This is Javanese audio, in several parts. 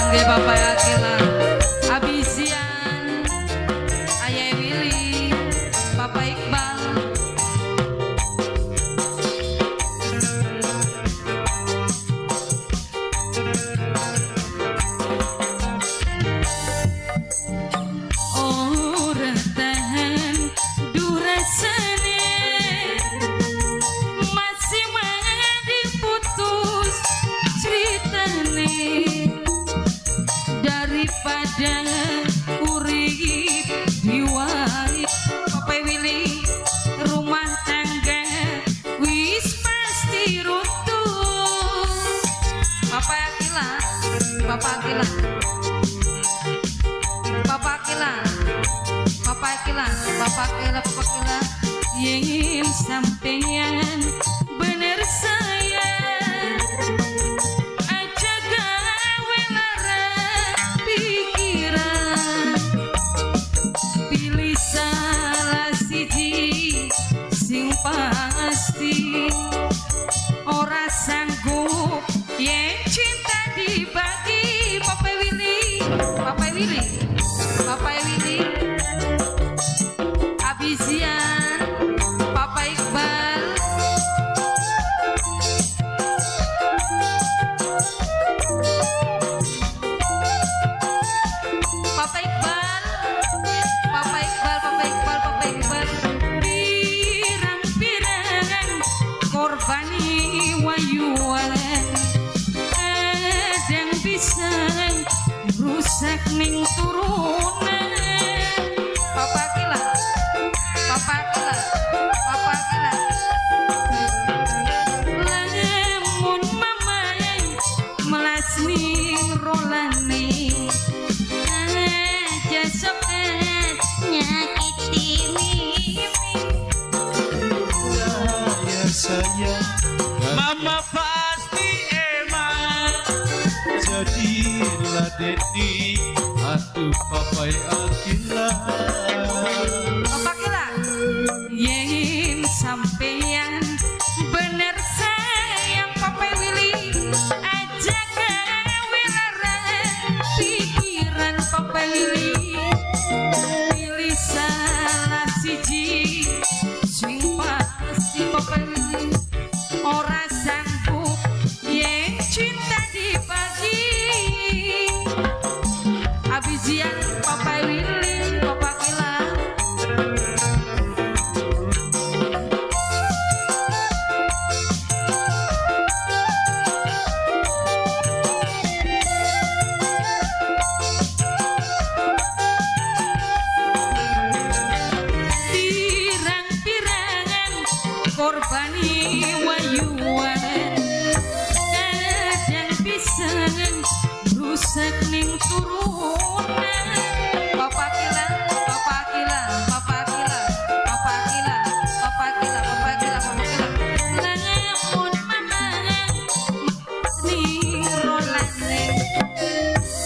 Kangge Bapak Akila, Abisian, Ayah Willy, Bapak Iqbal. Ora tahan durasane, masih diputus ceritane, daripada urip diwai. Bapak Willy, rumah tangga wis pasti runtuh. Bapak Akila, Bapak Akila, Bapak Akila, Bapak Akila, Bapak Akila, Bapak Akila, yen sampeyan bener sayang, aja gawe lara pikiran, pilih salah siji sing pasti, ora sanggup yen cinta dibagi. Bapak Willy, Bapak Willy, Bapak Willy, Abisian, Papa Iqbal. Papa Iqbal, Papa Iqbal, Papa Iqbal, Papa Iqbal, pirang-pirang korbani wayuan, kadang bisa rusak ning turunan. Papa Akila, Papa Akila, Papa Akila, lamun mama melas ning rolane, aja sokat nyakiti mimi. Saya sayang, Mama pasti eman. Jadilah Dedi atau Papai Akila. Papa Akila, yen sampeyan bener sayang Papa Willy, aja gawe lara pikiran. Papa Willy, pilih salah siji sing pasti. Papa Willy, ora sanggup yen cinta dibagi. Abisian, Papa Willy, Papa Akila. Pirang-pirangan korbani wayuan, kadang bisa rusak ning turunan. Bapak Akila, Bapak Akila, Bapak Akila, Bapak Akila, Bapak Akila, Bapak Akila, Bapak Akila, lamun mama ning rolane,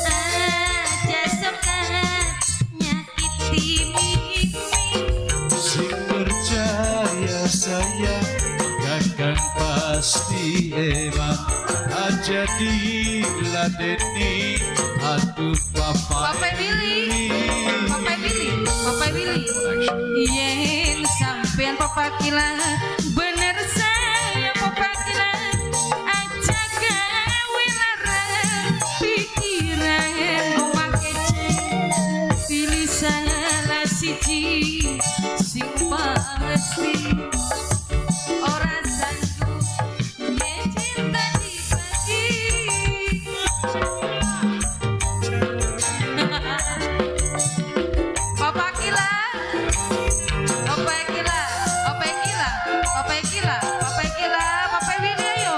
aja sokat nyakiti mimi. Sing percaya sayang, kakang pasti eman. Aja diladeni atuh Papa Bapak Willy, Bapak Willy, Bapak Willy, yen sampean Papa Akila bener sayang Papa Akila, aja gawe lara pikiran. Omah kece, pilih salah siji sing pasti, ora sanggup yen cinta dibagi. Papa Akila, Papa Akila, Papa Akila, Papa Akila, Papa Akila, Papa Willy, ayo.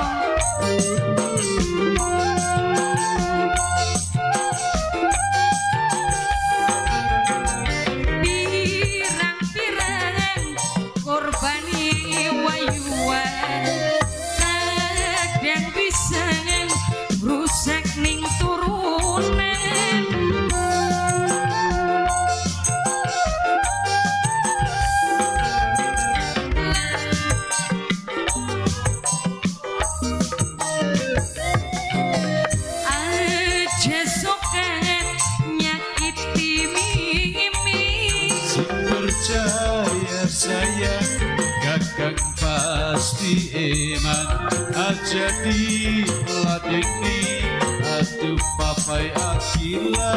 Pirang-pirang korbani pasti eman aja diladeni. Aduh papai Akila.